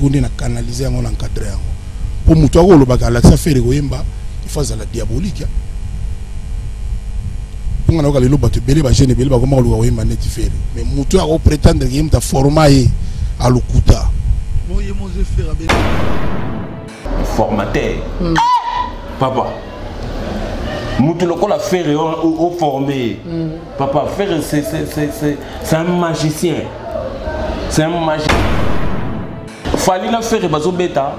sikoyo nde na canaliser yango na encadre yango mpo moto akolobaka alakisa Ferre koyemba, il faut azala diabolique. Mpo nga nayoka lelo bato ebele, bajeune ebele bakoma koluka koyemba neti Ferre, mais moto oyo akoprétendre ye moto aforma ye alokuta. Formateur papa, moto lokola Ferre oforme ye. Papa, Ferre, c'est un magicien, c'est un magicien. Fally na Ferre bazobeta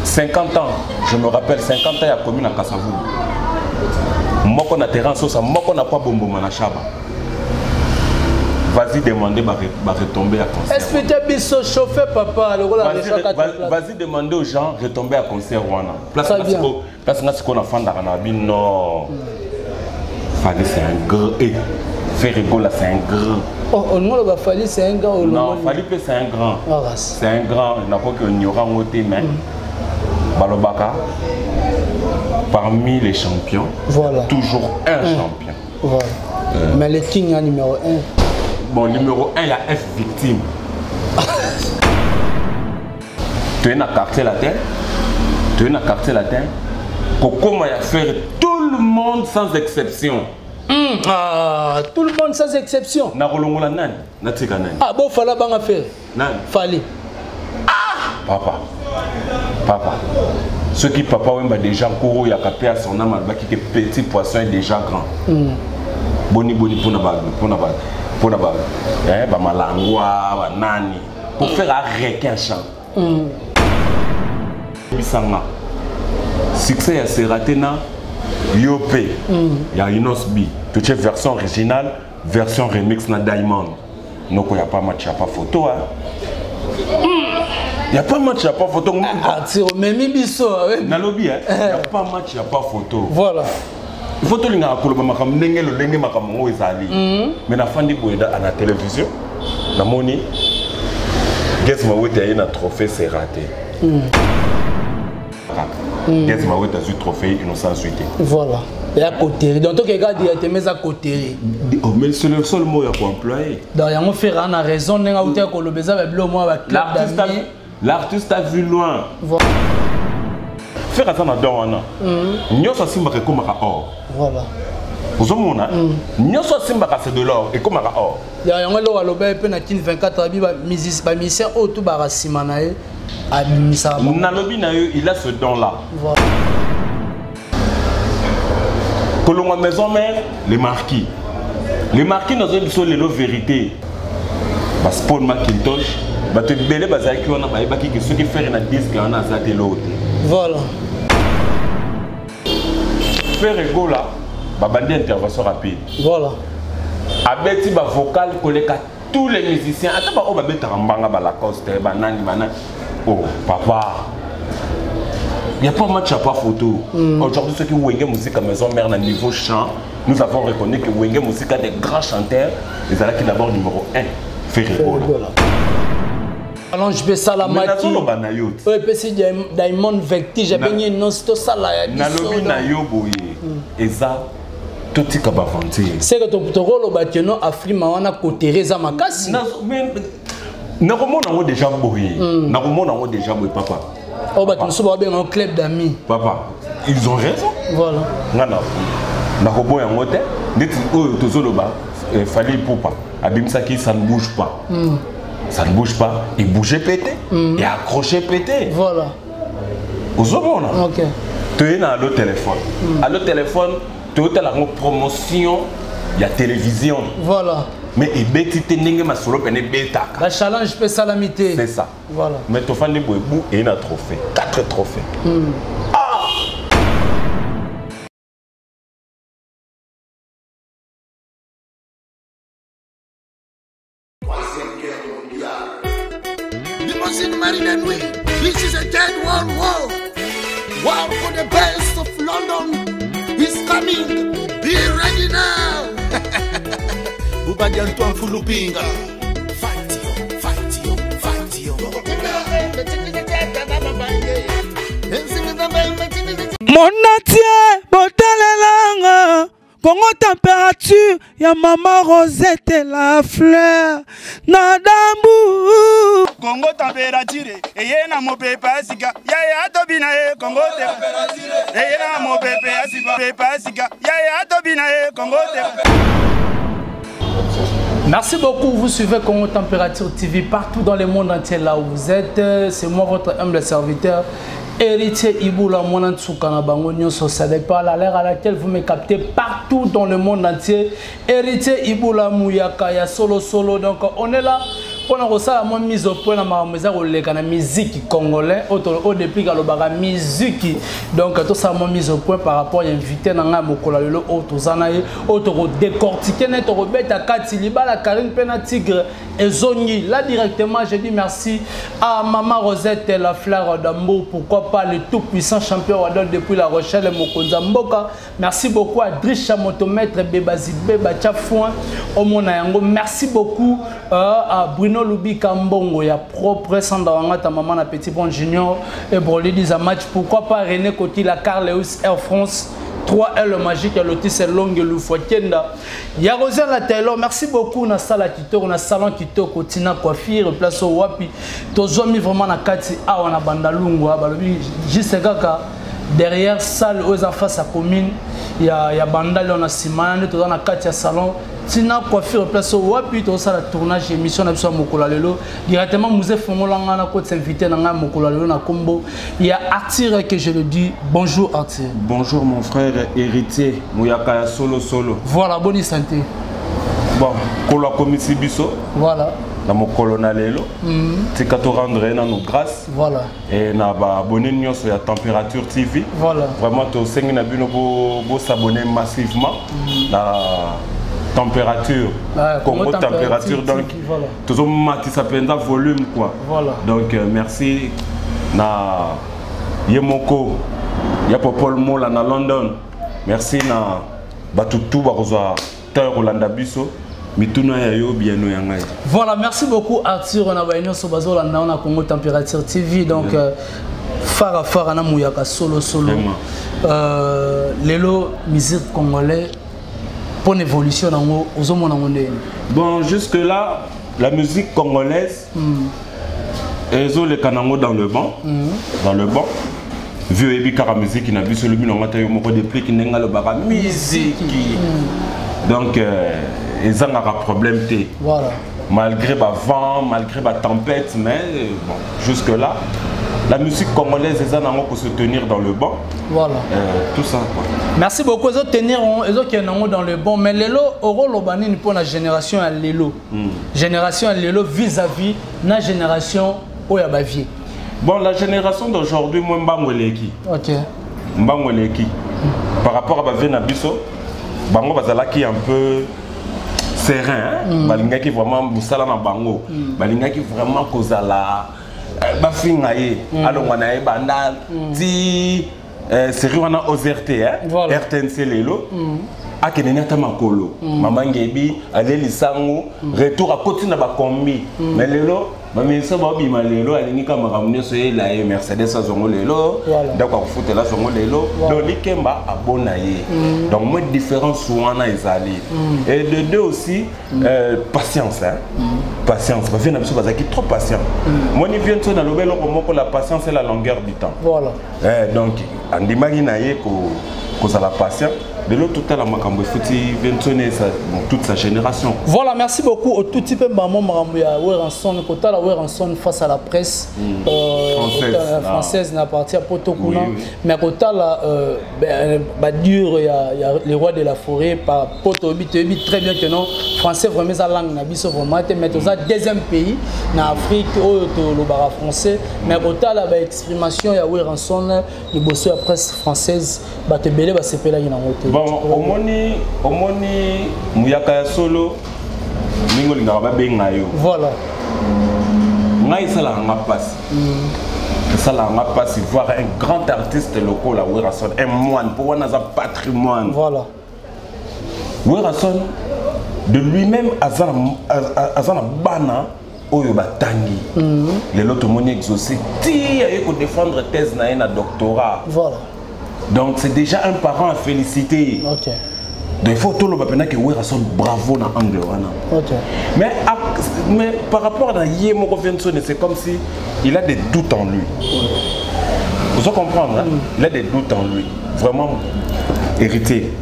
50 ans, je me rappelle, 50 ans ya commune na Kasavubu, moko na terrain sosa, moko na kwa bomboma na Shaba. Vas-y demander baretombées ya concert. Explique biso, chauffeur papa lokola. Vas-y demander aux gens retombées ya concert wana. Place place nga sikoyo nafandaka na bino. Fally, c'est un grand, et Ferre Gola, c'est un grand. Oh, olingo loba Fally, c'est un grand? Non, Fally mpe, c'est un grand, c'est un grand. Nakoki onyora yango te, mais balobaka parmi les champions, voilà, toujours un champion. Voilà. Mais le king ya numéro 1. Bon, numéro 1 ya F victime. Toye na Quartier Latin, toye na Quartier Latin, kokoma ya Ferre, tout le monde sans exception. Ah, tout le monde sans exception. Nakolongola nani, natika nani? Ah bon, Fally banga Ferre. Nani? Fally. Ah papa, papa, soki Papa Wemba déjà nkoro yaka mpe à son âme alobaki ke petit poisson est déjà grand. Boni boni mpona ba mpona ba mpona ba bamalangwa banani pour faire un requin chant. Bisanga succès ya Sera te na yo mpe ya Inos B, totie version originale, version remix na Diamond noko. Ya pas match, ya pas photo, hein. Ya pas match, ya pas photo. Arthur omemi biso. Nalobi, ya pas match, ya pas photo. Voilà. Il faut tolingaka koloba makambo ndenge lolenge makambo yango ezali. Mais nafandi boye na télévision, namoni Gaz Mawete aye na trophée Sera te. Gaz Mawete azwi trophée, Innocent azwi te. Voilà, ya coterie. Donc tokeka directement, eza coterie. Oh, mais c'est le seul mot ya koemployer. Donc yango Ferre na raison ndenge auti ya koloba, eza babilo mwa baclub d'amis. L'artiste a vu loin. Voilà. Ferre aza na don wana. Nyonso asimbaka ekomaka or. Voilà. Ozomona, nyonso asimbaka, c'est de l'or, ekomaka or. Ya yango eloko aloba ye mpe na Kine 24, abi bamusicien oyo to baka nsima na ye, abimisaka. Nalobi na yo, il a ce don là. Voilà. Kolongwa Maison Mère, les Marquis, les Marquis, nazoyebi biso lelo vérité, baspawn Macintosh, bato ebele bazalaki wana, bayebaki ke soki Ferre na disque wana aza te, eloko te. Voilà. Ferre Gola babandi intervention rapide. Voilà. Abeti bavocal koleka tous les musiciens, ata baoyo babetaka mbanga, balacoste, banani banani. Oh papa, il n'y a pas match, il n'y a pas photo. Aujourd'hui, ceux qui Wenge Musique à Maison Mère, na niveau chant, nous avons reconnu que Wenge Musique a des grands chanteurs. Ils allaient d'abord numéro 1, Ferre Gola. Allonge mpe esalamaki. Nazoloba na yo. Oyo epesi Diamond vertige, abengi nonsi tosala ya biso. Nalobi na yo boye, eza totika baventure. Seke tokoloba keno Afrima wana coterie eza makasi. Nakomona yango déjà boye, nakomona yango déjà boye, papa. Oyo bato mosusu babenga club d'amis. Papa, ils ont raison. Voilà. Nga nakoboya yango te. Ndeti oyo tozoloba, Fally Ipupa abimisaki Ça ne bouge pas. Ça ne bouge pas, ebouge pe te, e accroché pe te. Voilà. Ozomona. Ok. Toye na Allo Téléphone. Allo Téléphone, toyotala yango promotion ya télévision. Voilà. Mais ebeti te ndenge masolo pene ebetaka. Bachallenge mpe esalami te. C'est ça. Voilà. Mais tofandi boye, bu eye na trophée, 4 trophées. Ah! Troisième guerre mondiale. Limousine Marine de nuit. This is a third world war. War for the best of London is coming. Be ready now. Bubadi Antoine Fulupinga. Fight yo, fight yo, fight yo. Monatie botalelanga Kongo. Congo température ya mama Rosette la fleur na dambu. Congo température eye na mopepe ya sika yaya atobina ye Congo te eye na mopepe ya sika pepe ya sika yaya atobina ye Congo te. Merci beaucoup, vous suivez Congo Température TV partout dans le monde entier là où vous êtes. C'est moi votre humble serviteur Héritier Iboula Mwana Nsuka na bango nyonso, ça dépend à l'heure à laquelle vous me captez partout dans le monde entier. Héritier Iboula Muyaka ya solo solo. Donc on est là pour na kosala mwa mise au point na makambo eza koleka na musique congolais oyo depuis kalobaka musique. Donc tosala mwa mise au point par rapport ya invité na ngai mokolo ya lelo oyo toza na ye, oyo tokodécortike na ye, tokobeta kati libala Karine mpe na Tigre ezongi. Là directement je dis merci à maman Rosette la fleur d'Ambour, pourquoi pas le tout puissant champion Wadol depuis La Rochelle mokonzi ya mboka. Merci beaucoup à Drisha Motomètre Bebazi Beba Tchafouin omona yango. Merci beaucoup à Bruno Lubika Mbongo ya propre Sandra Wangata maman na Petit Bon Junior et Broly Diza match, pourquoi pas René Kotila Carl Lewis Air France 3L magique ya Lotis Longue Lufwa Kenda ya Rosella Taylor. Merci beaucoup na sala kitoko na salon kitoko Tina coiffure place au wapi tozwami vraiment na kati awa na Bandalungwa balobi juste kaka derrière salle oyo eza face à commune ya Bandal na nsima nde toza na kati ya salon Tina coiffure place au wapi tozosala tournage émission na biso ya mokolo ya lelo. Directement musée fongola nga na kotisa invité na ngai mokolo ya lelo na kombo ya Arthur, que je le dis bonjour Arthur. Bonjour mon frère Héritier Muyaka ya solo solo. Voilà, bonne santé. Bon, kolo akomisi biso. Voilà. Na mokolo na lelo. Tika to rendre nanu grâce. Voilà. Et na ba abonné nyonso ya Température TV. Voilà. Vraiment to sengi na bino bo s'abonner massivement na Température. Ah, Congo Congo Température, Température donc TV, voilà. tozo matisa penza volume quoi. Voilà. Donc merci na Yemoko ya Popol Mola na London. Merci na batutu bakozwa temps kolanda biso. Mituna ya yo bieno ya ngai. Voilà, merci beaucoup Arthur. On a baigné sur Bazola na Congo Température TV. Donc fara fara na muyaka solo solo. Lelo musique congolais pour évolution nango ozomona ngo ndeni. Bon, jusque là la musique congolaise ezoleka nango dans le banc, dans le banc. Vieux ebi kaka musique na biso lobi nango ata yo moko déplique ndenge alobaka musique. Donc ezangaka problème te. Voilà. Malgré ba vent, malgré ba tempête, mais bon, jusque là la musique congolaise eza nango ko se tenir dans le banc. Voilà. Tout ça quoi. Merci beaucoup. Ezo tenir, ezo kende nango dans le bon, mais lelo okoloba nini pour la génération ya lelo? Génération ya lelo vis-à-vis na génération oyo ya ba vieux. Bon, la génération d'aujourd'hui, moi, mbango eleki. Ok. Mbango eleki. Par rapport à ba vieux na biso, bango bazalaki un peu serein, hein? Balingaki vraiment musala na bango. Balingaki vraiment kozala bafinga ye. Alongwa na ye banda ti série wana aux RT, hein? Voilà. RTNC lelo. Akende ni ata makolo. Mama Ngebi, ale lisango, retour akoti na ba kombi. Mais lelo, ba ministre ba bima lelo, alingi ka makambo nyonso ye la ye Mercedes azongo lelo, Voilà. ndako akofutela azongo lelo. Voilà. Donc likemba abona ye. Donc moi différence wana ezali. Et de deux aussi, patience, hein. Patience. Ba vieux na biso bazalaki trop patient. Moi ni vieux nso na lobelo moko la patience et la longueur du temps. Voilà. Donc andimaki na ye kozala patient. De l'autre côté, la makambo efuti Vincent et sa, bon, toute sa génération. Voilà, merci beaucoup. Au tout type maman makambo ya Werrason, kota la Werrason face à la presse, Française, kota, ah. française na partie à Poto kuna. Oui, oui. Mais kota la ben, ba dur ya, ya les rois de la forêt par Poto bi te bi très bien que non français vraiment sa langue na biso vraiment te mais toza deuxième pays na Afrique oyo to lobaka français, mais kota la ba exprimation ya Werrason liboso ya presse française ba te belé ba sepela ki nango te. Bon, omoni muyaka ya solo ningo lingaka babenga yo. Voilà. Ngai esalaka nga mpasi. Esalaka nga mpasi voir un grand artiste lokola Werrason, un moine, po wana aza patrimoine. Voilà. Werrason de lui-même aza na bana oyo batangi. Lelo tomoni exaucé ti aye ko défendre thèse na ye na doctorat. Voilà. Donc c'est déjà un parent à féliciter. Ok. Donc il faut toloba mpena ke Werrason, bravo na angle wana. Mais par rapport à ye moko Vinsone, c'est comme si il a des doutes en lui. Vous comprendre, hein? Il a des doutes en lui. Vraiment Héritier.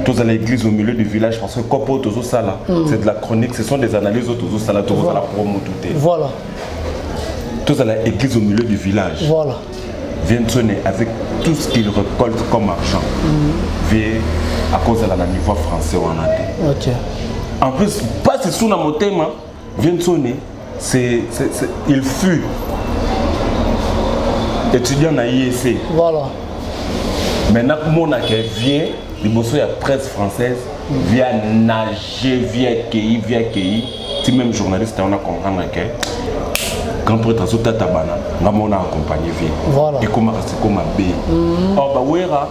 Tous à l'église au milieu du village, parce que Kopo, tout ça là, c'est de la chronique, ce sont des analyses, tout ça là, tout ça la promo, tout est. Voilà. Tous à l'église au milieu du village. Voilà. Vinsone, avec tout ce qu'il récolte comme argent, vient à cause de la niveau français en a. En plus, pas c'est sous la motema, Vinsone, il fut étudiant à IEC. Voilà. Maintenant, mon vient, liboso ya presse française, vient nager, vient cueillir, vient cueillir. Si même journaliste, on a compris que grand prêtre azotata bana, nga mona accompagné vient. Voilà. Et comment c'est comme B. Or, bah, Wera,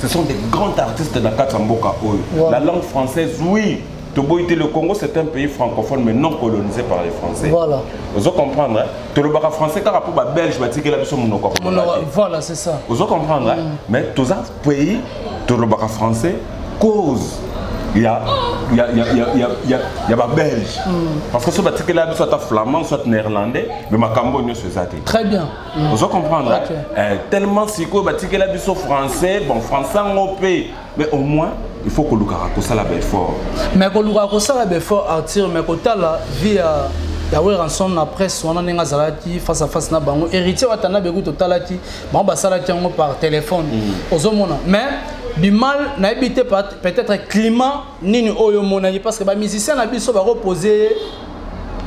ce sont des grands artistes dans kati mboka oyo. Voilà. La langue française, oui. Toboyi te, le Congo, c'est un pays francophone, mais non colonisé par les Français. Voilà. Vous comprendre, hein? Tolobaka français, car pour les Belges, bah, la biso monoko. Voilà, c'est ça. Vous comprendre, hein? Mais tout ça, pays, tolobaka français, cause. Il y a, il y a, il y a, il y a, il y a, il y a, il y a pas belge. Parce que soit la biso, soit flamand, soit néerlandais, mais makambo nyo c'est ça. Très bien. Vous comprendre, hein? Ok. Tellement si quoi, bah, la biso français, bon, français en pays, mais au moins, il faut que luka kosala ba effort. Mais ko luka kosala ba effort, Arthur, mais ko tala via ya Werrason na presse wana ndenge azalaki face à face na bango, Héritier Watanabe kutu totalaki bango basalaki yango par téléphone. Ozomona, mais bimal nayebi te peut-être climat nini oyo omonaki, parce que ba musicien na biso bakoposer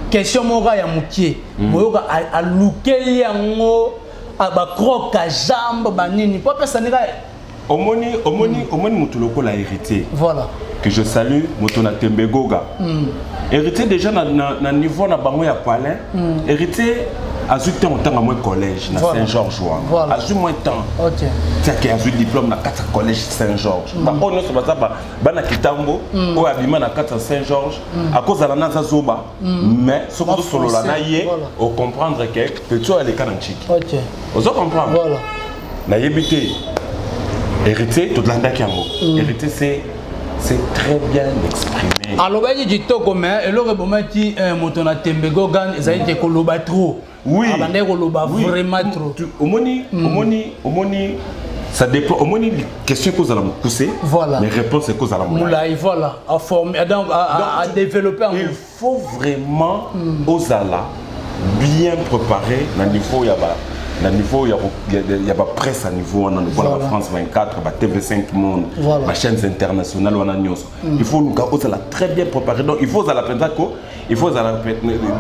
question moko ya mokie. Boyoka alukeli yango, ba croque à jambe, ba nini. Po apesa ndenge Omoni, omoni, omoni moto lokola Héritier. Voilà. Que je salue, moto na Tembe Goga. Héritier déjà na niveau na bango ya palin. Héritier azui temps autant à moins collège na Saint-Georges wana. Voilà. Azui moins temps. Ok. Tiens qui azui diplôme na 4 collège Saint-Georges. Ba oyo nyonso baza ba bana Kitambo, oyo abima na 4 Saint-Georges, à cause de la naza zoba. Mais ce que solo la na ye, Voilà. au comprendre que petit oyo aleka na ntiki. Ok. Ozo comprendre? Voilà. Na yebite Héritier, tout l'anda qui yango. Héritier, c'est très bien exprimé. Alobaki kitoko, mais eloko ebomaki, moto na Tembe Gogan, ezali te koloba trop. Oui. Abandaki koloba Oui. vraiment trop. Tu, omoni, omoni, omoni, ça dépend. Omoni, question cause à la pousser. Voilà. Mais réponse est cause à la moulaye. Moulaye, voilà. À former, donc, Donc, à développer en il gros. faut vraiment, Ozala, bien préparer dans le niveau, il y a ba, dans le niveau, il y a, il y a, il y a ba presse à niveau, on a le niveau, Voilà. France 24, ba TV5 Monde, Voilà. ba chaînes internationales, on a nyonso. Il faut nous Ozala très bien préparé. Donc, il faut Ozala Pentako, il faut Ozala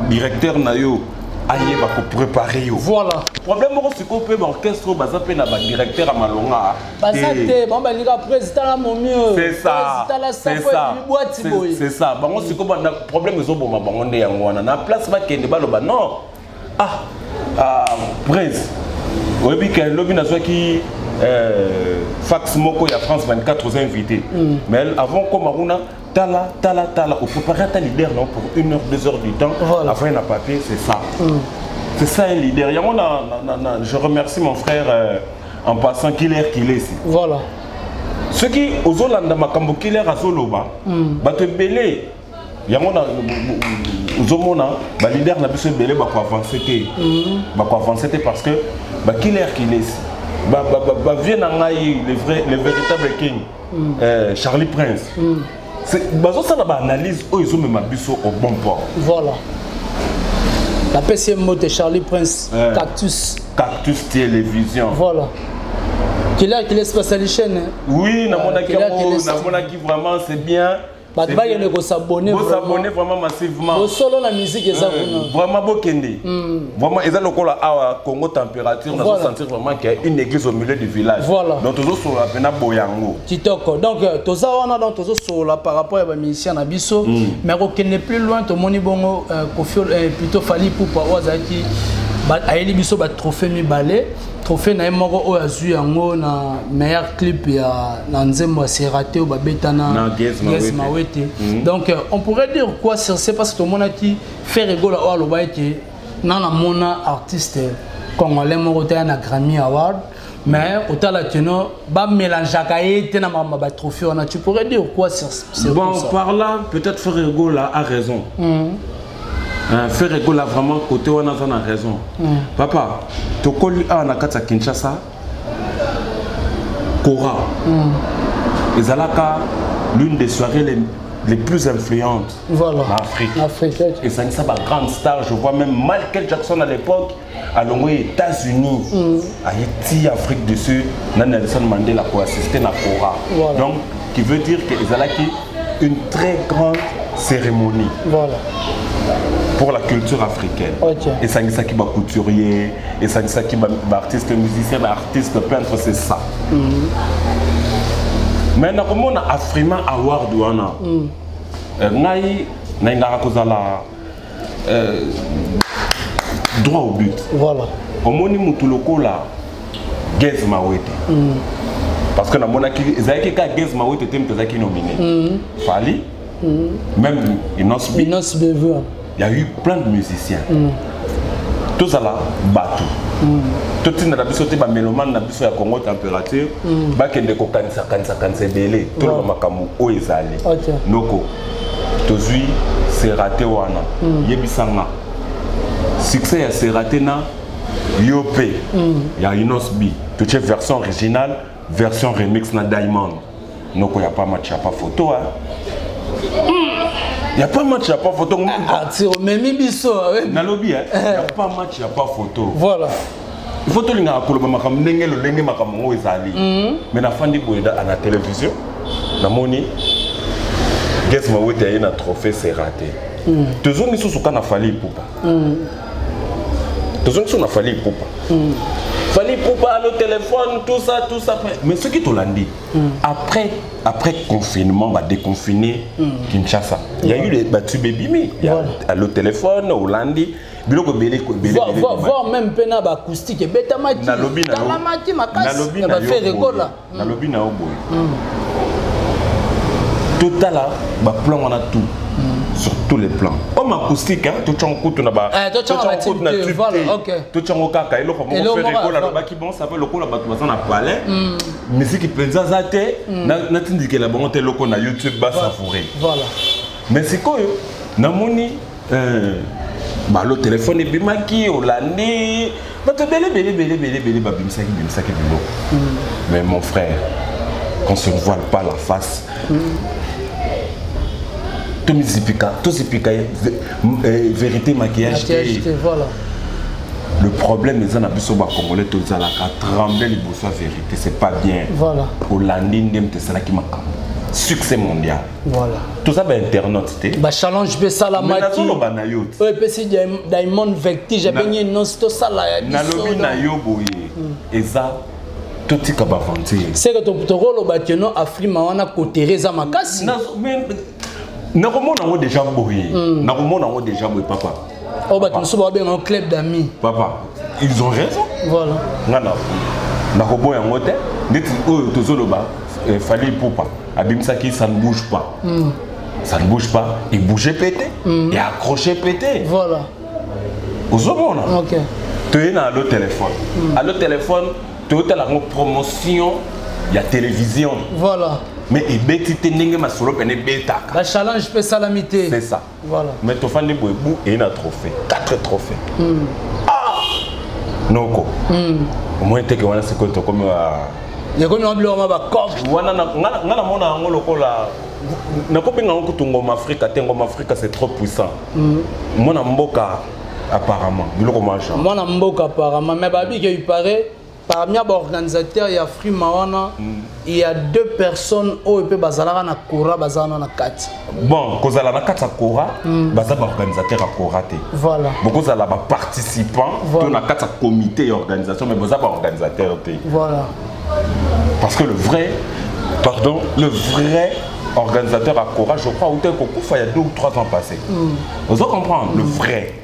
directeur na yo, aye ba ko préparer yo. Voilà. Problème moko sikoyo mpe ba orchestre oyo baza mpe na ba directeur ya malonga. Baza Te. te, bango balingaka président la momio. C'est ça. Président la C'est safo ça. ebimi bwati boye. C'est ça. Bango sikoyo ba na problème ezoboma bango nde yango wana. Na place bakende baloba non. Ah, ah, prince. Oyebi ke lobi nazwaki fax moko ya France 24 aux invités. Mais avant comme Aruna, tala, tala, tala, on préparait ta leader non, pour 1 heure, 2 heures du temps. Voilà. Avant un papier, c'est ça. C'est ça un leader. Yango na, na, na, na, je remercie mon frère en passant Killer Kilesi ici. Voilà. Ceux qui ozolanda makambo Killer azoloba, bato ebele, yango na, ozomona, ba leader na biso ebele ba ko avancer te. Ba ko avancer te parce que ba Killer Kilesi. Ba, ba, ba, ba vie na ngai, le vrai, le véritable king, Charlie Prince. C'est, bazosala ba analyse oyo ezomema biso au bon port. Voilà. La PCM mot de Charlie Prince, Cactus. Cactus Télévision. Voilà. Killer qui laisse passer les chaînes, hein. Oui, na monaki Killer qui yango, laisse na monaki vraiment c'est bien. Bato C'est bakende bien. kosabonner Bo vraiment. s'abonner vraiment massivement. Bo solo la musique eza kuna. Vraiment bokende. Vraiment eza lokola awa Congo température, on Voilà. sentir vraiment qu'il y a une église au milieu du village. Voilà. Donc tozo solo pena boyango. Kitoko. Donc toza wana, donc tozo solo par rapport à ba musicien na biso, mais kokende plus loin tomoni bongo Koffi plutôt Fally Ipupa oyo azalaki ba ayeli biso ba trophée mibale. Trophée na ye moko oyo azwi yango na meilleur clip ya na nzembo ya Serate oyo babeta na Na Gaz Gaz Mawete. Mawete. Donc on pourrait dire quoi sur ce, parce que tomonaki Ferre Gola oyo aloba ete na namona artiste congolais moko te ya na Grammy Award. Mais otala tino bamélangeaka ye te na makambo ya batrophée wana. Tu pourrais dire quoi sur Bon, tout ça? par là, peut-être Ferre Gola a raison. Hein, Ferre Gola vraiment côté wana aza na raison. Papa, tokoli awa na kati ya Kinshasa, Kora ezalaka l'une des soirées les plus influentes en Afrique. Afrique. Esangisa bagrande star. Je vois même Michael Jackson à l'époque alongwe États-Unis, aye ti Afrique du Sud na Nelson Mandela koassiste na Kora. Donc qui veut dire que ezalaki une très grande cérémonie pour la culture africaine. Esangisaki bacouturier, esangisaki baartiste musicien, baartiste peintre, c'est ça. Mais nakomona Afrima Award wana, ngai nalingaka kozala droit au but. Omoni mutu lokola Gaz Mawete, parce que namonaki ezalaki kaka Gaz Mawete te moto azalaki nominé, Fally, même Innoss'B. Innoss'B. Il y a eu plein de musiciens. Tozala bato, totindela biso te bamélomane na biso ya Congo Température, bakende kokanisa kanisa kanisa ebele. Toloba makambo oyo ezali. Noko tozwi Serate wana, yebisanga succès ya Serate na yo mpe ya Innoss'B. Totie version originale, version remix na Diamond. Noko, ya pas match, ya pas photo, hein. Y a pas match, y a pas photo. Arthur, omemi biso. Nalobi, hein, y a pas match, y a pas photo. Il faut tolingaka koloba makambo ndenge lolenge makambo yango ezali. Mais nafandi boye na télévision, namoni Gaz Mawete aye na trophée Serate. Tozongi lisusu ka na Fally Ipupa, tozongi lisusu na Fally Ipupa. Fally Ipupa, le téléphone, tout ça, tout ça. Mais soki tolandi après confinement, badéconfiné Kinshasa, il y a eu les batubes ebimi. Il y a le téléphone, olandi biloko ebele ebele. Voire même mpe na baacoustique ebetamaki. Nalobi na yo, talamaki makasi nalobi na na yo baFerre boye. Gola. Nalobi na yo boye, totala baplan wana tout, sur tous les plans, homme acoustique, hein, totyango kutu na ba Eh, totyango totyango kutu na ba tube te, tube voilà, te. Totyango kaka eloko moko. Eloko Ferre moko, Gola voilà. alobaki: bon, ça fait lokola bato baza na palais, musique mpenza aza te, natindikela bango te eloko na YouTube, basavoure. Mais sikoyo namoni balo téléphone ebimaki, olandi bato ebele ebele ebele ebele ebele babimisaki bimisaki biloko. Mais mon frère, qu'on se voile pas la face, tomizipika, tozipika ye vérité, maquillage maquillage te. Te, voilà. Le problème eza na biso bacongolais, tozalaka tremble liboso ya vérité, c'est pas bien. Olandi nde moto esalaki makambo succès mondial. Toza bainternaute te. Bachallenge mpe Mais esalamaki. Nazoloba na yo te. Oyo epesi Diamond vertige, abengi nyonso tosala ya biso. Nalobi na yo boye, eza totika baventure. Seke tokoloba keno Afrima wana kotere eza makasi. Nakomona yango déjà boye, nakomona yango déjà boye, papa. Oyo bato mosusu babenga club d'amis. Papa, ils ont raison. Nga na nakoboya yango te. Ndeti oyo tozoloba, Fally Ipupa abimisaki Ça ne bouge pas. Ça ne bouge pas ebouge pe te, eaccroche pe te. Ozomona? Ok. Toye na Allo Téléphone. Allo Téléphone, toyotala yango promotion ya télévision, mais ebeti te ndenge masolo pene ebetaka. Bachallenge mpe esalami te. C'est ça. Mais tofandi boye, bu eye na trophée, 4 trophées. Ah, noko, omoni teke wana sikoyo tokomi Ekomi wa biloko ma bacope. Wana nga namona yango lokola nakobenga yango kutu Ngoma Afrika te. Ngoma Afrika, c'est trop puissant. Mwana mboka, apparemment biloko mwa genre. Mwana mboka, apparemment. Mais babiki, il paraît, parmi baorganisateur ya Afrima wana, il y a deux personnes oyo mpe bazalaka na Kora, bazala na kati. Bon, kozala na kati ya Kora, baza baorganisateur ya Kora te. Bokozala baparticipant to na kati ya comité ya organisation, mais boza baorganisateur te. Parce que le vrai, pardon, le vrai organisateur à Kora, je crois, ou kokufa il y a 2 ou 3 ans passés. Vous comprendre, le vrai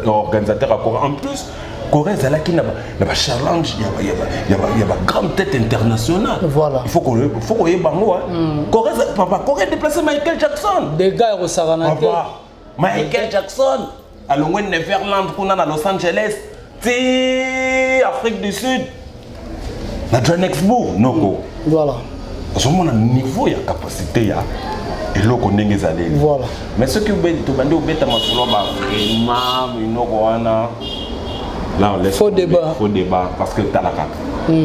organisateur à Kora. En plus, Kora ezalaki na ba challenge, il y a ba grande tête internationale. Il faut qu'on bango, hein. Kora, papa, Kora déplacé Michael Jackson. Dégâts ekosakana te. Papa, Michael Jackson, alongwe Neverland kuna na Los Angeles, ti Afrique du Sud. Na Johannesburg noko. Voilà. Ozomona niveau ya capacité ya eloko ndenge ezaleli. Voilà. Mais soki tobandi obeta masolo ba vraiment minoko wana là on laisse faux débat. Faux débat parce que tala kaka.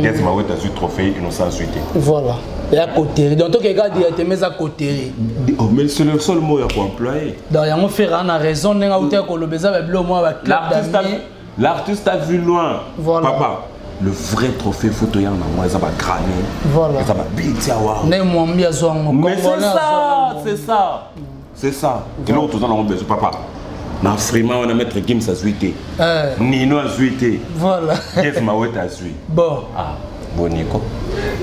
Gaz Mawete azwi trophée Innocent azwi te. Voilà. Ya coterie. Donc tokeka directement eza coterie. Oh, mais c'est le seul mot ya koemployer. Donc yango Ferre na raison ndenge auti koloba eza babilo mwa ba club d'amis. L'artiste a vu loin. Voilà. Papa, le vrai trophée photo ya na moi eza ba Grammy. Voilà. Eza ba BET Award. Ndenge Mwambi azwa yango. Mais c'est ça, c'est ça. C'est ça. Eloko toza nango besoin papa. Na Freeman wana Maître Gims azwi te. Nino azwi te. Voilà. Gaz Mawete azwi. Bon. Ah, boniko.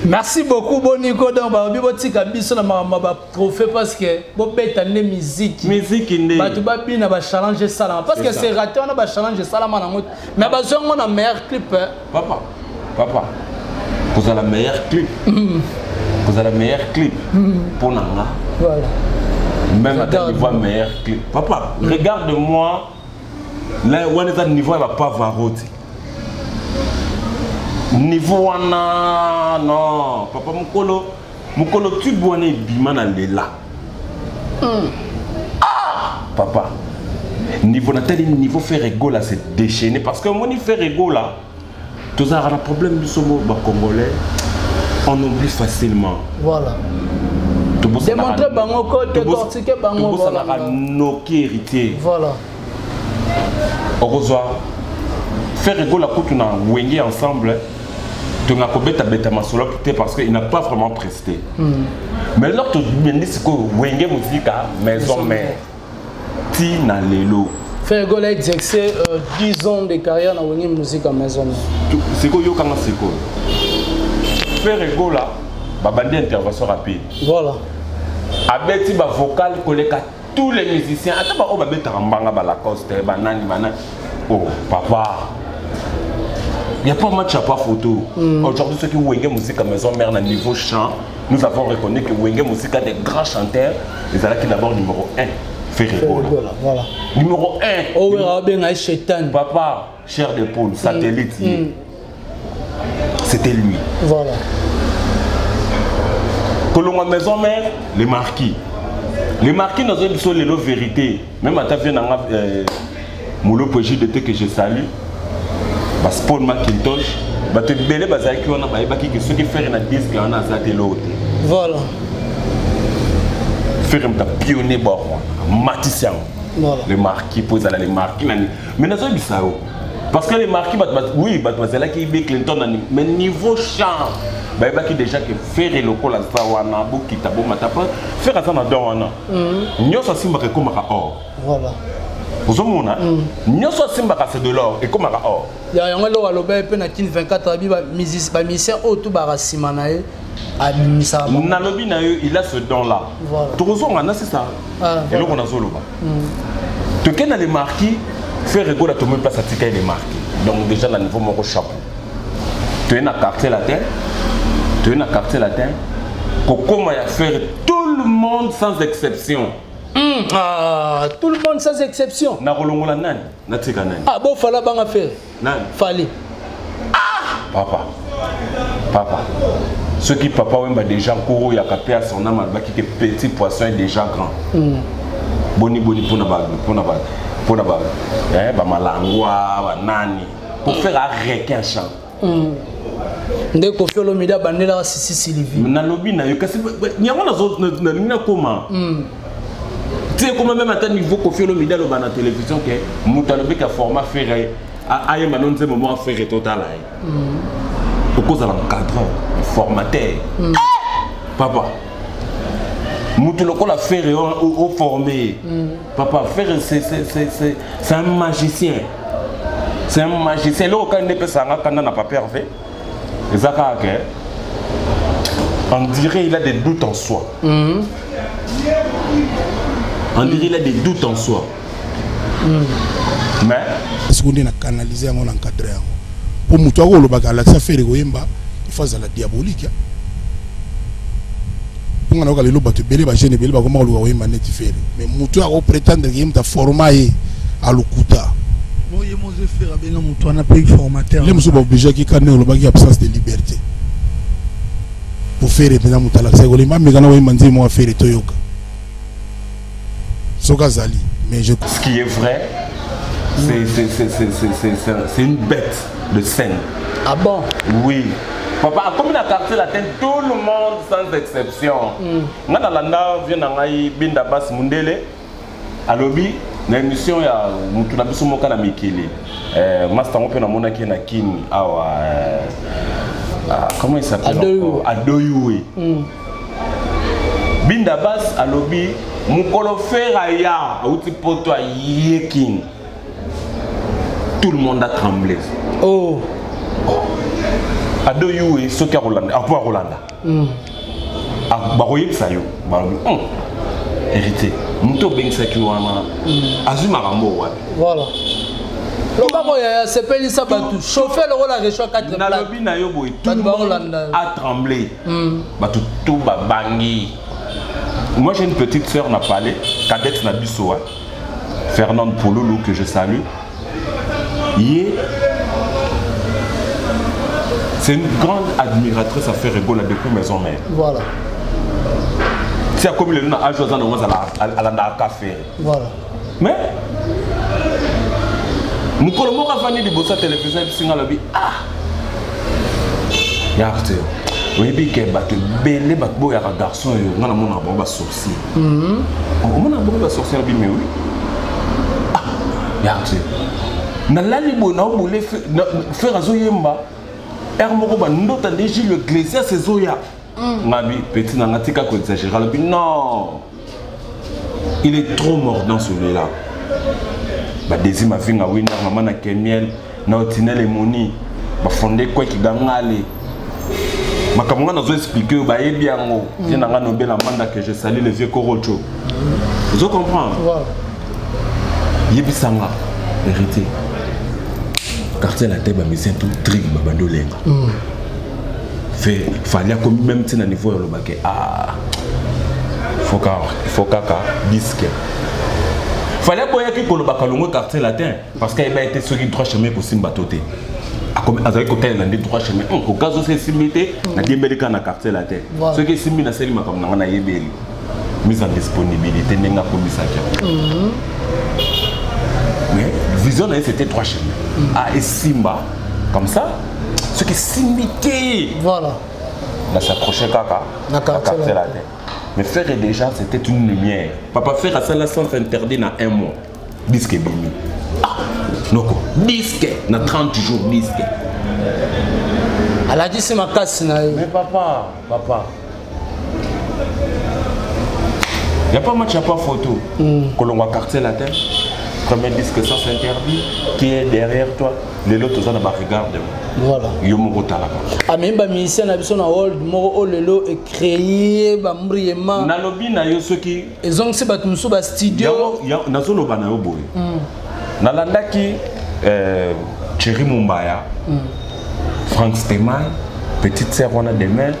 Merci beaucoup Boniko. Donc balobi botika biso na makambo ba trophée parce que bobeta nde musique. Musique nde. Bato babina ba challenge esalama parce que c'est raté wana ba challenge esalama nango. Mais bazwi yango na meilleur clip. Papa, papa. Kozala meilleur clip. Kozala meilleur clip. Mpo na nga. Voilà. Même à tel niveau meilleur clip. Papa, regarde-moi. Là, wana eza niveau ya ba Pavarotti. Niveau wana non, papa mokolo mokolo tube wana ebima na lela. Ah, papa. Niveau natali niveau Ferre Gola s'est déchaîné parce que moni Ferre Gola tozalaka na problème biso mo ba congolais on oublie facilement. Voilà. Démontrer bango ko décortiquer bango. Tobosanaka noki héritier. Voilà. Okozwa Ferre Gola kutu na Wenge ensemble tonga kobeta beta masolo te parce que il n'a pas vraiment presté. Mais lors tobendi sikoyo Wenge Musica maison mère ti na lelo. Ferre Gola a exercé 10 ans de carrière dans Wenge Musica maison mère. Sikoyo yokanga sikoyo. Ferre Gola babandi intervention rapide. Voilà. Abeti ba vocal koleka tous les musiciens ata ba oyo babetaka mbanga ba Lacoste ba nani ba nani. Oh papa, il n'y a pas match, il n'y a pas photo. Aujourd'hui, ceux qui Wenge Musica maison mère na niveau chant, nous avons reconnu que Wenge Musica des grands chanteurs, ils allaient d'abord numéro 1, Ferre Gola. Voilà. Numéro 1. Oh, oui, Rabin, Chétan. Papa, chair de poule, satellite. C'était lui. Voilà. Kolonga maison mère, les marquis. Les marquis dans une seule vérité. Même à ta vie, dans Moulo JDT que je salue, Paul McIntosh, bato ebele bazalaki wana bayebaki ke soki Ferre na disque wana aza te eloko te. Voilà. Ferre moto apionne bord wana amatisi yango. Voilà. Le marquis mpo ezala le marquis nani mais nazoyebisa yo parce que les marquis bato oui bato bazalaki Bill Clinton nani mais niveau chant bayebaki déjà que Ferre lokola aza wana bokita bomata pa Ferre aza na don wana nyonso asimbaka ekomaka or. Voilà. Ozomona nyonso asimbaka c'est de l'or ekomaka or. Ya yango eloko alobaki mpe na Kin 24 abi ba musicien oyo to baka nsima na ye abimisaka bango. Nalobi na yo il a ce don là. Voilà. Tokozonga na c'est ça. Ah, voilà. Eloko nazoloba. Tokende na les marquis Ferre Gola tomoni place atika ye les marquis. Donc déjà na niveau moko chapeau. Toye na quartier latin. Toye na quartier latin. Kokoma ya Ferre tout le monde sans exception. Ah, tout le monde sans exception. Na kolongola nani? Natika nani? Ah bon, fala banga Ferre. Nani? Fally. Ah, papa. Papa. Ceux qui papa wemba déjà koro ya kapé à son âme alba qui que petit poisson est déjà grand. Boni boni pona ba pona ba pona ba eh ba malangwa ba nani pour faire un requin chant. Nde Koffi Olomide abandelaka Sisi Sylvie. Nalobi na yo kasi nyango nazo nalingi nakoma. Tu sais comment même à niveau Koffi Olomide aloba na télévision ke moto alobi ka format Ferre ayemba no nzembo moko Ferre total aye. Okozala encadreur, formateur. Papa, moto lokola Ferre o formé. Papa, Ferre c'est un magicien. C'est un magicien. Eloko kaka nde epesaka nga kanda na papa Hervé eza kaka ke on dirait il a des doutes en soi. On dirait il a des doutes en soi. Mais sikoyo nde na canaliser yango na encadre yango po moto akolobaka alakisa Ferre koyemba il faut azala diabolique. Mpo nga nayoka lelo bato ebele ba jeune ebele bakoma koluka koyemba neti Ferre mais moto oyo akoprétendre ke ye moto aforma ye alokuta. Bon, ye mozo Ferre abenga moto wana mpe formateur. Le mosusu baobligeaki ka ndenge olobaki absence de liberté. Po Ferre mpenza moto alakisaki kolemba, ameka na koyemba nzembo moko ya Ferre toyoka soki azali. Mais je Ce qui est vrai, c'est une bête de scène. Ah bon? Oui. Papa, comme dans le quartier latin, tout le monde sans exception. Nga nalanda vieux na ngai Binda Bass Mundele alobi na émission ya mutu na biso moka na mikili. Master ngo pe namonaki ye na Kin awa, ah, comment il s'appelle Adoyoué. encore? Adoyoué. Binda Bass alobi mokolo Ferre aya auti poto aye Kin. Tout le monde a tremblé. Oh. Adoyoué soki akolanda, apo akolanda. Ah, bakoyebisa yo, balobi, héritier moto obengisaki wana azwi makambo wapi? Voilà. Lobako ya sepelisa bato, chauffeur lokola reçoit 4 Nalobi na yo boye, tout Bato le monde bakolanda. a tremblé, bato tout babangi. Moi, j'ai une petite sœur na palais, cadette na biso, hein. Fernande Pololo, que je salue. Ye c'est une grande admiratrice à Ferre Gola depuis maison mère. Si akomi lelo na âge aza nango, alandaka Ferre. Mais mokolo moko afandi liboso ya télévision, ebisinga alobi: "Ah, ya Arthur, oyebi ke bato ebele, bato boyaka garçon oyo, nga namonaka bango basorcier, omona bango basorcier." Alobi: "Mais oui." "Ah, ya Arthur, nalali boye, naobole Ferre azoyemba air moko, bandota nde Jules Iglesias ezoya." Ngabi: "Petit na nga, tika koexagérer." Alobi: "Non, il est trop mordant, celui-là." Badesi Mavinga Wina, mama na Kemiel na Otinel, emoni bafonde kweki gangale makambo nga nazo expliquer oyo bayebi yango. Vieux na nga Nobela Manda, que je salue, le vieux Korocho, ozo comprendre? Voilà. Yebisanga héritier, quartier la te, bamusicien tout trig babandi olenga fe Fally akomi même ntina niveau ya olobake: "Ah, faut kaka disque." Fally aboyaki kolobaka longo quartier latin parce que ayeba ete soki droit chemin ekosimba to te. Azalaki kotalela nde droit chemin okazo so esimbi te, nadiembeli kaka na quartier latin. Soki esimbi, nasali makambo na nga, nayebeli mise en disponibilité ndenge akomisaki yango. Mais vision na ye, c'était droit chemin. Ah, esimba comme ça, soki esimbi te, na s'approcher kaka Na quartier quartier latin. Latin. Mais Ferre déjà, c'était une lumière. Papa, Ferre asala sens interdit na un mois, disque ebimi. Ah, noko, disque na 30 jours, disque. Alakisi makasi na ye. Mais papa, papa, y a pas match, y a pas photo. Kolongwa quartier latin, premier disque sens interdit, qui est derrière toi. Lelo toza na baregard de yo moko otalaka. Amemi bamusicien na biso na world moko oyo lelo ecréer bambriema. Nalobi na yo soki Ezongisi bato mosusu bastudio. Nazoloba na yo boye, nalandaki Thierry Mumbaya, Frank Stemay, petite sœur wana demain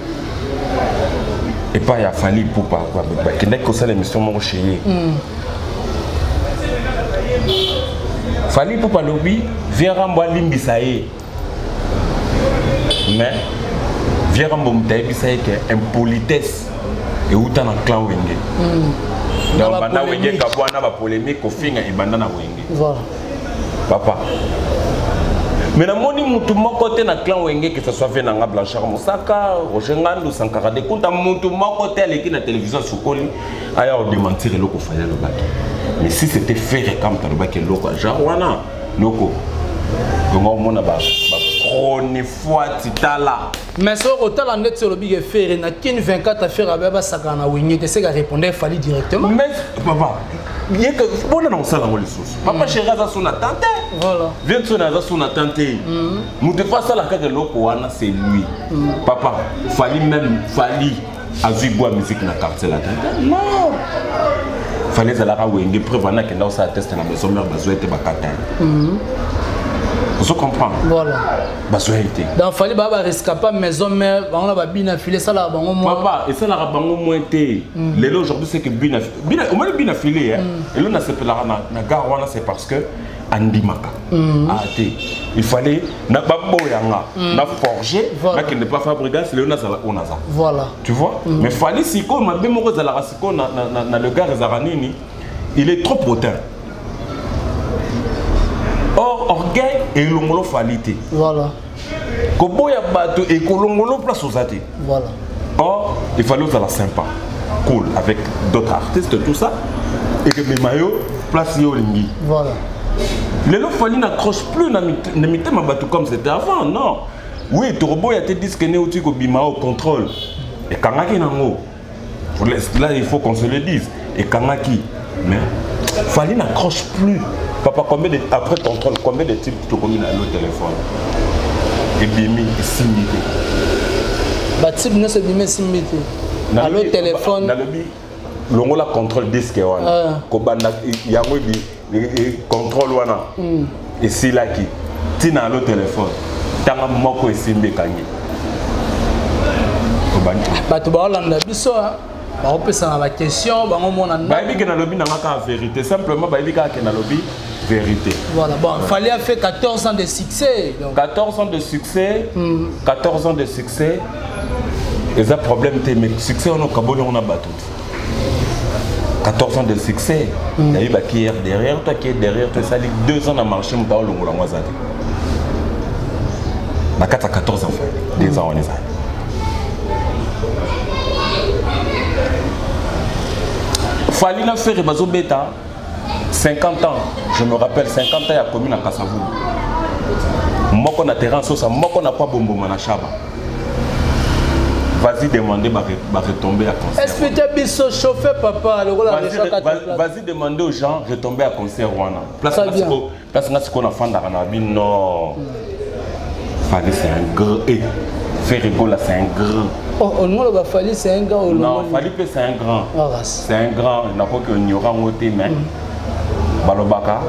epai ya Fally Ipupa, bakendaki kosala émission moko chez ye. Fally Ipupa alobi vieux Rambo alimbisa ye, mais vieux Rambo moto ayebisa ye ke impolitesse euta na clan Wenge. Na Donc banda Wenge bapolémique. Kabwana, bapolémique, kofinga ebanda na Wenge. Papa, mais namoni mutu moko te na clan Wenge, que ce soit vieux nanga Blanchard Mosaka, Roger Ngandu, Sankara Dekunta, mutu moko te aleki na télévision sukoli aya odémentir eloko Fally alobaki. Mais si c'était Ferre kam alobaki eloko ya genre wana, noko tonga omona bachronifoiti tala. Mais soki otala ndeti olobi ke Ferre na Kini 24, Ferre abe basakana na Wenge te, seka répondait Fally directement. Mais papa, yeke mpona na kosala yango lisusu, papa chéri aza so na tante. Vieux so na aza so na tante, moto efo asala kaka eloko wana, c'est lui. Papa Fally, même Fally azwi bwa musique na quartier latin te, non. Fally ezalaka Wenge. Preuve wana, akenda kosala test na maison mère, bazwa ete bakata ye, ozo comprendre? Bazwa ye te. Donc Fally baa barisqua pas maison mère, bango na babina file esalaka bango mwa. Papa, esalaka bango moins te. Lelo aujourd'hui, c'est que bina bina, omoni bina file, elo nasepelaka na gare wana, c'est parce que Andimaka. Ah te. Il fallait na baboya nga, na forger, Voilà. na kende pa Fabregas, lelo nazala oyo naza. Voilà. Tu vois? Mais Fally sikoyo mabe moko ezalaka sikoyo na le gars ezalaka nini? Il est trop hautain. Or orgueil elongolo Fally te. Voilà. Koboya bato ekolongolo place oza te. Voilà. Or, il fallait ozala sympa, cool avec d'autres artistes, tout ça. Et que mes maillots, place yo olingi. Voilà. Lelo Fally n'accroche plus na mitema bato comme c'était avant, non. Oui, Torobo, il y a des disques né au bima au contrôle. Ekangaki nango. Là, il faut qu'on se le dise. Ekangaki. Mais Fally n'accroche plus. Papa, combien de, après contrôle, combien de types tu commis dans le téléphone? Ebimi, esimbi te. Batype nyonso ebimi esimbi te. Allo téléphone. Nalobi longola contrôle disque wana. Ah. Kobanda yango ebi contrôle wana. Esilaki. Tina allo téléphone. Tanga moko esimbi ekangi. Obandi. Bato baolanda biso, ah, baopesana baquestion bango mona. Bayebi ke nalobi nanga kaka vérité. Simplement bayebi kaka ke nalobi vérité. Voilà, bon, Fally a fait 14 ans de succès. Donc. 14 ans de succès, 14 ans de succès, eza problème te, mais succès wana okaboli yango na bato te. 14 ans de succès, nayebi baki hier derrière toi, qui est derrière toi, esali 2 ans na marché, moto aolongola yango aza te. Na kati ya 14 ans, frère, 2 ans wana ezali. Fally na Ferre bazobeta 50 ans, je me rappelle 50 ans ya commune na Kasavubu. Moko na terrain sosa, moko na kwa bomboma na Shaba. Vas-y demander ba retomber à concert. Expliquez biso chauffeur papa lokola Vas-y, Richard Katopla. vas-y demander aux gens retomber à concert wana. Place Très nga bien. siko, place nga siko na fandaka na bi non. Fally c'est un grand et Ferre Gola c'est un grand. Oh, on ba Fally c'est un grand au Non, Fally pe c'est un grand. Ah, race. C'est un grand, nakoki onyora ngo te mais balobaka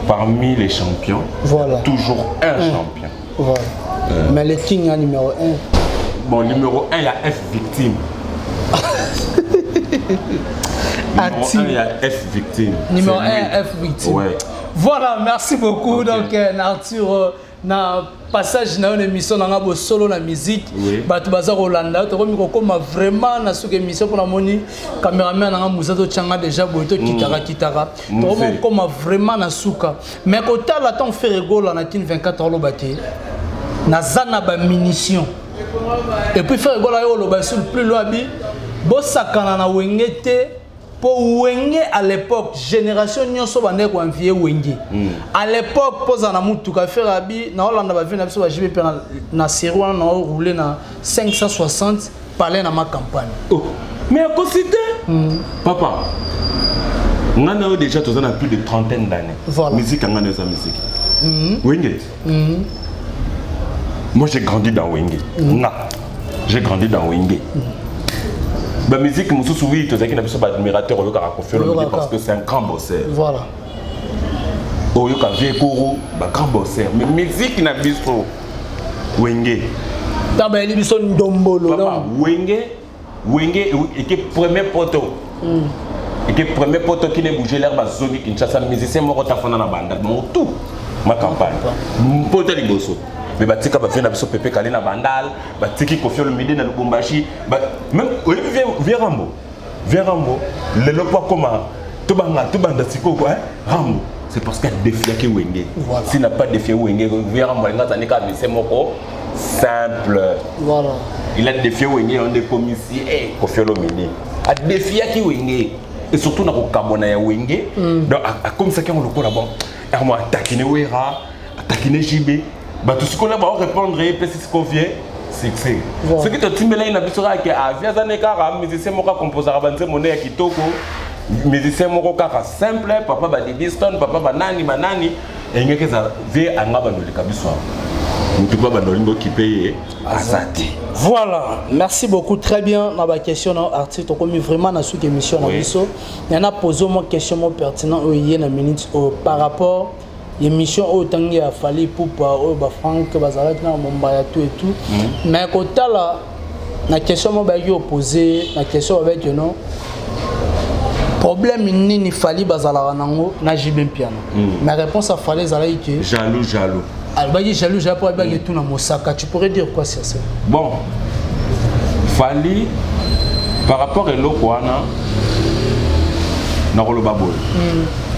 parmi les champions, Voilà. toujours un champion. Voilà. Mais le king est numéro 1. Bon, numéro 1, il y a F victime. Numéro Ati. 1, il y a F victime. Numéro C'est lui. 1, F victime. Ouais. Voilà, merci beaucoup. Ok. Donc, Arthur, na passage na une émission na ngabo solo na musique. Oui. Bato baza kolanda, tokomi kokoma vraiment na soki émission pona moni cameraman na nga to changa déjà boye to kitaka kitaka. Moussa. Tokomi kokoma vraiment na suka. Mais kotala tant Ferre Gola na kin 24 heures te. Naza na ba munitions. Et puis Ferre Gola yo loba sur le plus loin bi bosakana na wenge te po wenge à l'époque génération nyonso bande ko envier wenge. À l'époque poza na mutuka Ferre abi na Hollande ba na biso ba JB pe na série wana na rouler na 560 palais na ma campagne. Oh. Mais à cité papa nga na yo déjà toza na plus de trentaine d'années. Voilà. Musique nga na yo eza musique. Wenge. Moi j'ai grandi dans Wenge. Nga. J'ai grandi dans Wenge. Ba musique mosusu oui tozalaki na biso ba admirateur oyokaka Koffi Olomide Oyokaka. parce que c'est un grand bosseur. Voilà. Oyoka vieux Koro, ba grand bosseur. Mais musique na biso Wenge. Tamba eli biso ndombolo Papa, donc. Wenge, Wenge eke premier poteau. Eke premier poteau qui ne bougeait l'air bazongi Kinshasa musicien moko tafana na banda bango tout ma campagne. Poto liboso. Mais batika ba na biso Pepe Kale na Bandal, batiki Koffi Olomide na Lubumbashi, ba même oyebi vieux Rambo. Vieux Rambo, lelo pa koma to banga to banda siko quoi, hein? Rambo. C'est parce qu'il a défié que Wenge. Voilà. S'il n'a pas défié Wenge, vieux Rambo nga tani ka musicien moko simple. Voilà. Il a défié Wenge, on est comme ici, eh, Koffi Olomide. A défié qui Wenge. Et surtout na kokabona ya Wenge. Donc a comme ça qu'on le cola bon. Moi attaquer Wera, attaquer JB. Bah tout ce qu'on a va répondre et puis ce qu'on vient succès. Voilà. Ce qui te timbela ina biso ka ke avia za ne kaka musicien moko composera banze monnaie ya kitoko. Musicien moko kaka simple, papa ba Didistone, papa ba nani ba nani. Engeke za vie anga ba ndolika biso. Mutu ba bandolingo kipe azati. Voilà, merci beaucoup, très bien dans ma question dans article comme vraiment dans cette émission na Oui. biso. Il y en a posé moi question moi pertinent au hier na minute au par rapport émission au tangi a Fally Ipupa au ba Franck bazalaki na Mombaya tout et tout. Mais kotala na question moi ba yo poser na question avec non. Problème nini Fally bazalaka nango na JB Mpiana? Ma réponse à Fally ezalaki que jaloux, jaloux. Alobaki jaloux, jaloux po alobaki tuna mosaka. Tu pourrais dire quoi sur ça? Bon, Fally par rapport eloko wana, nakoloba boye: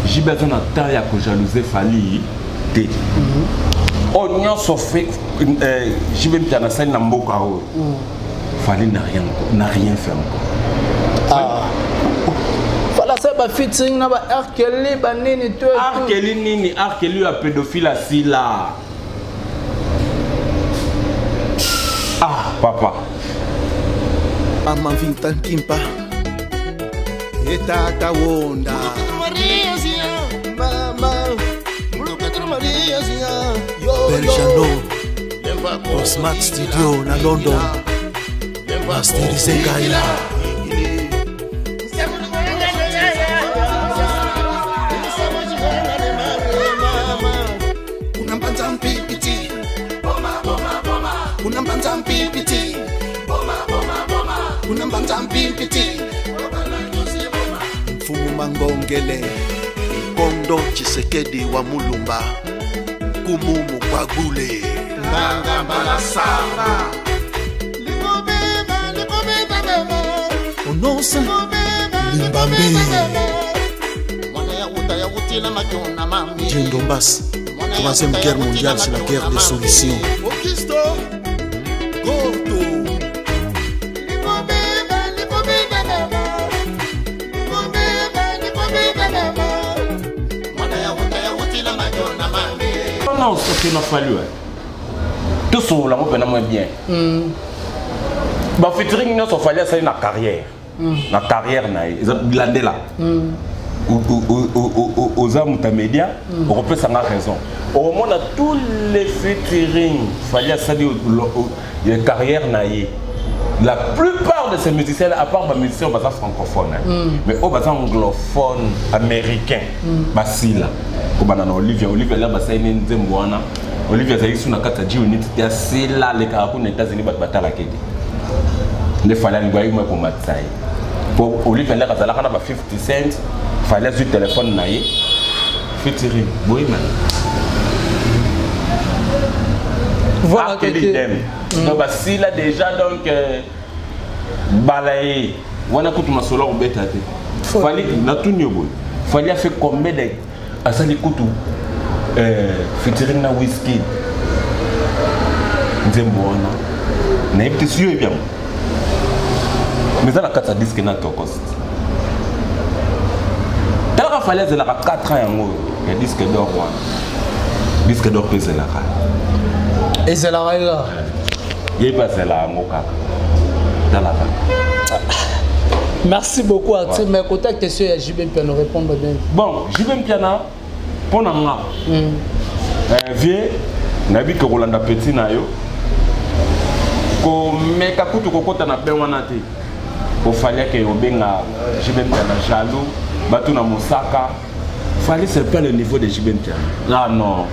JB aza na temps ya kojalouser Fally te. Oyo nyonso JB Mpiana asali na mboka oyo, Fally n'a rien fait encore. Ah. Fally asali bafeaturing na ba R. Kelly, banini to. R. Kelly nini? R. Kelly ya pédophile asila. Ah papa. Mama Vinta Nkimpa etata wonda mama Belgiano Smart Studio na London masterise ngai. Unambanza mpipiti, unambanza mpipiti, unambanza mpipiti. Mfumu Mangongele. Kondo Tshisekedi wa Mulumba, Nkumu Mukwagule. Nganga mbala samba. Ononsa Limbambe. Djendombas, troisième guerre mondiale, c'est la guerre des solutions. Augusto Goto. Non, soki na Fally, tosolola yango mpena mwa bien. Bafeaturing nyonso Fally asali na carrière, na carrière na ye, eza landela. Oza moto ya média, okopesanga raison. Okomona tous les featuring Fally asali ya carrière na ye, la plupart de ces musiciens, à part bamusicien baza francophone, hein, mais oyo baza anglophone, américain, basila kobanda na Olivia. Olivia lere basali ne nzembo wana, Olivia azalaki su na kati ya G-Unit te. Asila, alekaka kuna États-Unis, bato batalaka ete nde Fally alingi ayaki mwa komatisa ye, po Olivia lere azalaka na ba 50 Cent. Fally azwi telefone na ye, featuring boyemana. Voilà. Kelly que Dem. Donc basila déjà, donc bala ye wana kutu masolo akobeta te. Fally, natuni yo boye: Fally a fait combien de, asali kutu featuring na Wizkid? Nzembo wana nayebi te si yo oyebi yango, mais eza na kati ya disque na Tokos. Talaka, Fally azelaka 4 ans yango ya disque d'or wana. Disque d'or mpe ezelaka. Ezalaka kaka. Ye mpe azela yango kaka, talaka. Merci beaucoup, Arthur. Mais côté question ya JB Mpiana, répondre bien. Bon, JB Mpiana, mpo na nga, vie nayebi ke kolanda petit na yo, komeka kutu kokɔta na bain wana te. Ofali ake obenga JB Mpiana jaloux, bato na mosaka. Fally, c'est pas le niveau de JB Mpiana. Ah non,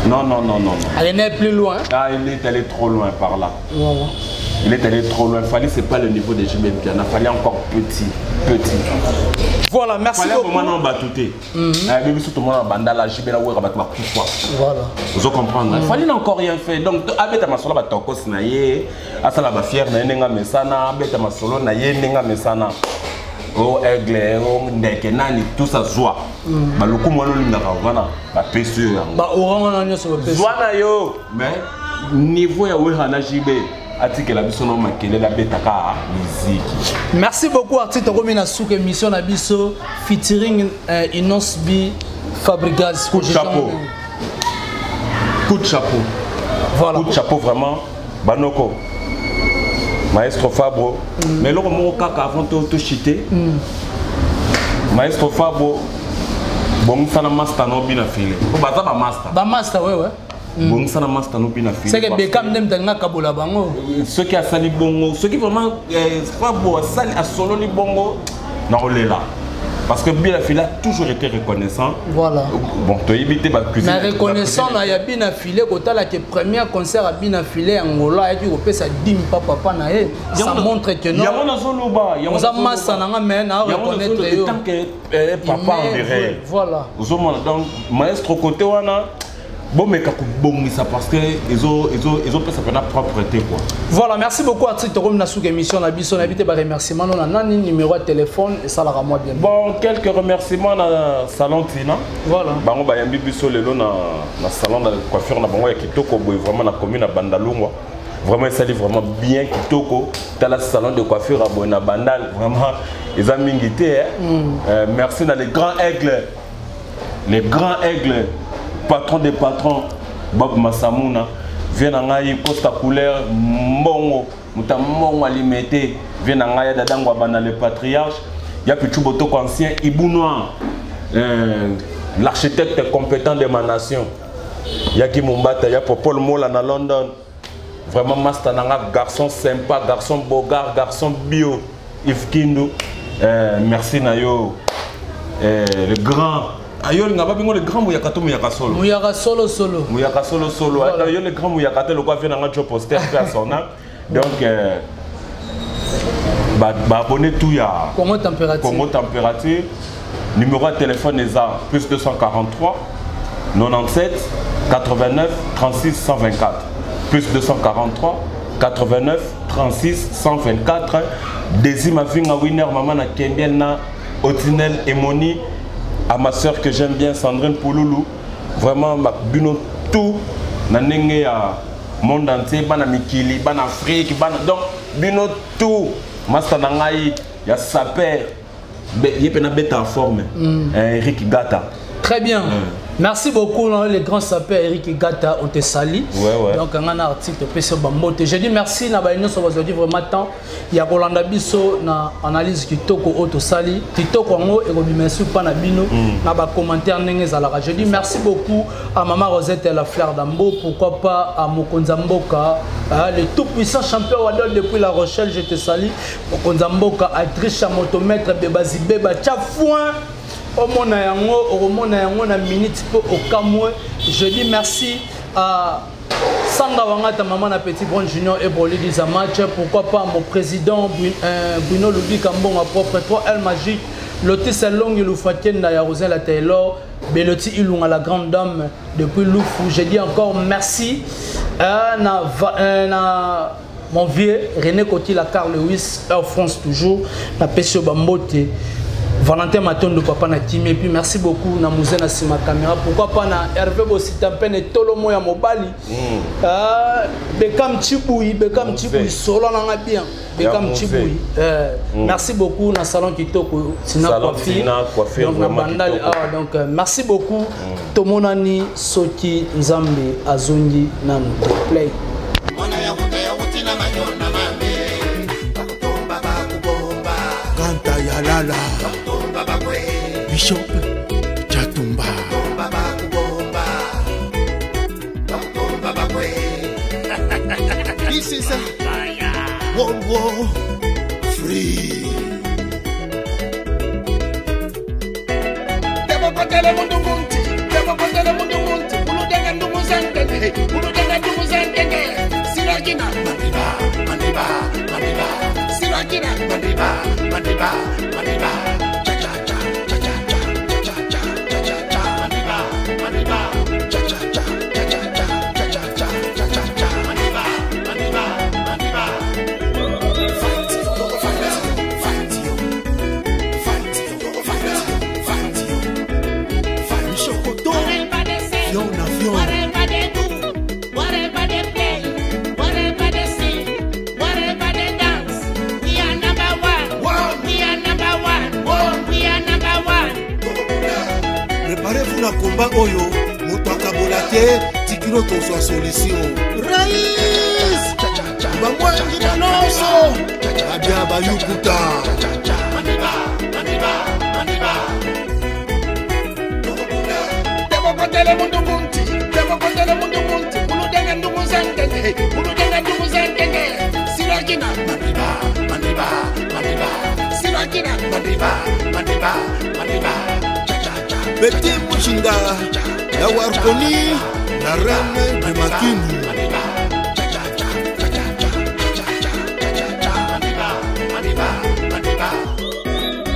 non, non, non, non, non. Elle est plus loin. Ah, il est allé trop loin par là. Voilà. Il est allé trop loin. Fally, c'est pas le niveau de JB Mpiana. Fally encore petit, petit. Voilà, merci Fally beaucoup. akoma na bato te. Nayebi biso tomona na bandala JB na Wera, bato bakufa. Voilà. Ozo comprendre? Fally n'a encore rien fait, donc abeta masolo, batokos na ye, asala bafier na ye ndenge amesana, abeta masolo na ye ndenge amesana, o aigle, o ndeke nani, tout ça, zwa balokumu wana olingaka wana, bapesi yo yango. Ba oran wana nyonso bapesi. Zwa na yo, mais niveau ya Wera na JB, atikela biso na makelele, abetaka miziki. Merci beaucoup, Arthur. Tokomi na suka émission na biso featuring Innoss'B, Fabregas. Coup de chapeau, coup de chapeau. Voilà. Coup de chapeau vraiment, banoko maestro Fabro. Mais eloko moko kaka avant tochite, maestro Fabro, bongisana master na obina file po baza bamaster. Ba master, ouais. Bongisana master na obina file. C'est que Beckham nde mutu alinga kabola bango. Soki asali bongo, soki vraiment Fabro asali, asololi bongo, na kolela. Parce que Bila Fila a toujours été reconnaissant. Voilà. Bon, toyebi te bacuisine. Mais reconnaissant na ya Bina Filet, kotala ke premier concert ya Bina Filet Angola ayaki kopesa dime pa papa na ye. Ça montre que non. Yango nazoloba, yango Oza massa na nga mais na reconnaître yo. Tant que papa en dirait. Voilà. Ozomona donc maestro côté wana bomeka kobongisa parce que ezopesa mpena propreté quoi. Voilà, merci beaucoup Artiste Tokomi na suka émission na biso na bite ba remerciement na nani numéro ya téléphone esalaka moi bien. Bon, quelques remerciements na salon Tina. Voilà. Bango bayambi biso lelo na na salon de coiffure na bango ya kitoko boye vraiment na commune na Bandalungwa. Vraiment esali vraiment bien kitoko. Tala salon de coiffure ya boye na Bandal vraiment eza mingi te hein. Merci na les grands aigles. Les grands aigles, patron des patrons, Bob Massamuna, vient na ngai Costa Couleur, Mbongo, Muta Mbongo alimete, vient na ngai Dadangwa Bana le patriarche, ya Pichu Botoko ancien, Ibou Noir, l'architecte compétent de ma nation, Yaki Mumbata, ya Popol Mola na London, vraiment master nanga, garçon sympa, garçon bogard, garçon bio, Yves Kindu, merci na yo. Le grand ayo nga babingo le grand muyaka to muyaka solo. Muyaka solo solo. Muyaka solo solo. Voilà. Ayo le grand muyaka te le quoi vient nga job poster à son âme. Donc ba abonné tout ya Congo Température. Congo Température. Numéro de téléphone eza plus 243 97 89 36 124. Plus 243 89 36 124. Desi Mavinga winner maman na Kendel na Otinel Emoni, à ma soeur que j'aime bien, Sandrine Pouloulou. Vraiment, ma bino tout, na ndenge ya monde entier, bana mikili, bana Afrique, bana donc bino tout, master na ngai ya saper, ye pe na beta en forme. Eric Gata. Très bien. Merci beaucoup, hein, les grands sapeurs Eric Gata, on te salue. Ouais, ouais. Donc, un article PC Bambote. Je dis merci, na ba nyonso bazali vraiment temps. Il y a Rolanda Biso na analyse kitoko oto sali. Kitoko ngo e kobima sur pa na bino na ba commentaire ndenge zalaka. Je dis merci beaucoup à Maman Rosette et la fleur d'Ambo, pourquoi pas à Mokonza Mboka, hein, le tout puissant champion Wadol depuis La Rochelle, je te salue. Mokonza Mboka, Adricha Motomètre Bebazi Beba Tchafouin. Omona yango, omona yango na minute po okamwe. Je dis merci à Sanga Wangata, maman na Petit Bon Junior et Broli Dizamache. Pourquoi pas mon président Bruno Lubika Mbonga propre 3 L Magique, Lotis Longi Loufatien ya Rosella Taylor, Beloti Ilunga la grande dame depuis Loufou. Je dis encore merci na mon vieux René Coty, la Carl Lewis, Air France toujours, na Pesio Bambote. Valentin Matondo, papa na team, et puis merci beaucoup na Mouzen na sima caméra. Pourquoi pas na Hervé Bosita Pene Tolomo ya Mobali. Bekam Chiboui, Bekam Chiboui, solo na nga bien. Bekam Chiboui. Merci beaucoup na salon kitoko Tina Coiffure. Donc na Bandal, ah, donc merci beaucoup. Tomonani Soki Nzambe Azongi nanu play. Kanta ya lala. Bishop Chatumba. This is a World War Free. Mandiba, Mandiba, Mandiba, Mandiba, Mandiba, Mandiba. Cha cha cha cha cha cha cha cha cha cha cha. Mandiba, Mandiba, cha cha cha cha cha cha cha cha cha cha cha. Mandiba, Mandiba, Mandiba. Fight, fight, fight, fight, fight, fight, fight. Michokoto, Fiona, Fiona. Whatever they do, whatever they play, whatever they sing, whatever they dance, we are number one. We are number one. We are number one. Préparez-vous na combat oyo, moto akabola te, tikino tozwa solution. Rais! Bamwangi nyonso, babia bayukuta. Mandiba, Mandiba, Mandiba. Tebokotele mundu munti, tebokotele mundu munti, buludenga ndugu zandenge, buludenga ndugu zandenge. Sirakina, Mandiba, Mandiba, Mandiba. Sirakina, Mandiba, Mandiba, Mandiba. Petit Mouchinga, la Warkoni, la reine de Makini.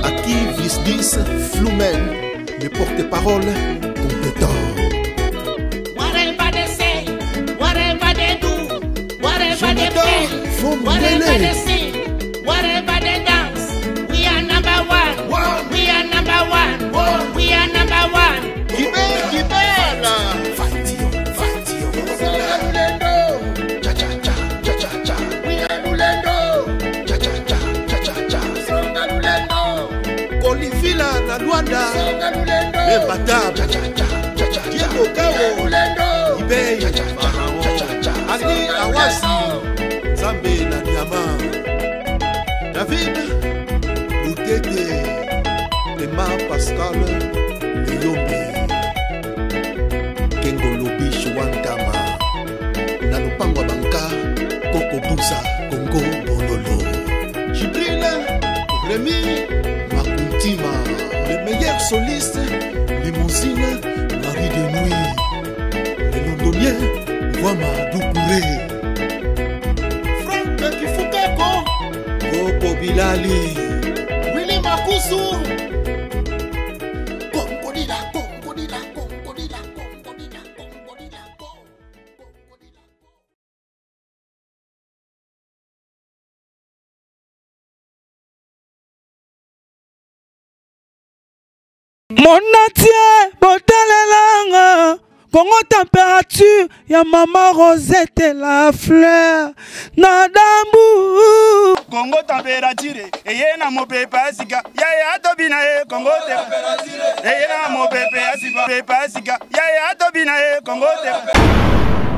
Aki Visdis Flumen, le porte-parole compétent. Whatever they say, whatever they do, whatever they Jonathan play, Fombrele. whatever they sing, whatever they dance, we are number one. We are number one. We are number one. Kibe, kibela. Kolivila na Luanda, Bebata, Diego Kao, Ibey, Ali Awasi, Nzambe na Diama, David Lutete, Emma Pascal Leyombe, Kengolobi Shuankama, na lopango ya banka Koko Buza Kongo Bololo, Jibril Remy Makuntima, le meilleur soliste, Limousine Marie de Nuit, le londonien Wama Doucouré, Frank Kifukeko, Koko Bilali, Willy Makusu. Kongodila, kongodila, kongodila, kongodila, kongodila, kongodila. Monatie botalelanga Kongo température ya mama Rosette la fleur na dambu. Kongo température eye na mopepe ya sika yaya atobina ye Kongo te eye na mopepe ya sika pepe ya sika yaya atobina ye Kongo te.